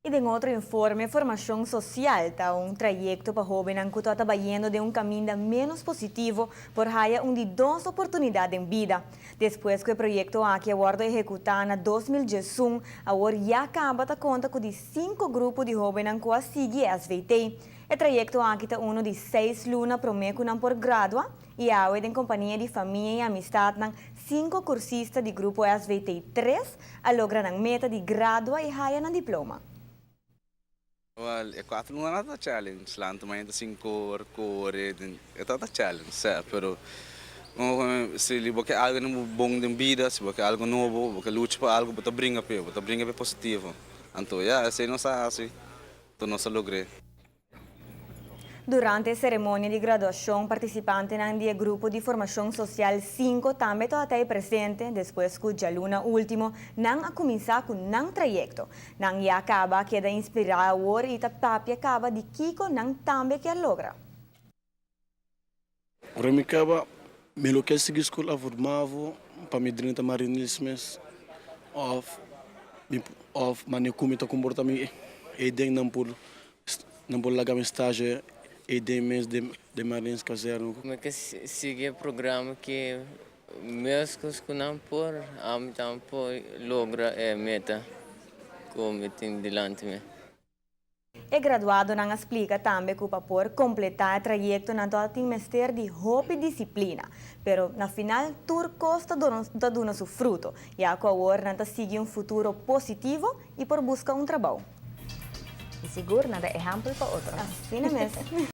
I den otro informe, Formashon Sosial ta un trayekto pa hóbennan ku ta bayendo den un kaminda ménos positivo por haya un di dos oportunidat den bida. Despues ku e proyekto aki a wòrdu ehekutá na 2011, awor ya kaba ta konta ku di sinku grupo di hóbennan ku a sigui SVT. E trayekto aki ta unu di 6 luna promé ku nan por gradua i awe den kompania di famia i amistatnan sinku kursista di grupo SVT 3 a logra nan meta di gradua i haya nan diploma. Well, e 4 luna ta challenge, lanta mainta 5 or, kore, e ta challenge, si, pero si bo ke algu bon den bida, si bo ke algu nobo, bo ke lucha pa algu, bo ta bringa p'e, bo ta bringa p'e positivo. Anto, ja, esei nos a hasi, anto nos a logra. Durante e seremonia di graduashon, partisipantenan di grupo di formashon sosial 5 tambe tabata presente despues ku djaluna último nan a kuminsá ku nan trayekto. Nan ya kaba a keda inspirá awor i ta papia kaba di kiko nan tambe ke logra. Ora mi kaba, mi lo ke sigui skol afo pa mi drenta mariniers mes òf manera ku mi ta komportá mi e den nan por laga mi stage e den mes de mariniers kazerne. Mi ke sigui e programa ku mesmo ku nan por, ami por logra e meta ku mi tin dilanti mi. E graduadonan a splika tambe ku pa por kompletá e trayekto nan tin mester di hopi disiplina. Pero na final tur kos ta duna su fruto. Ya ku awor nan ta sigui un futuro positivo i por buska un trabou. I sigur nan ta ehèmpel pa otro. Asina mes.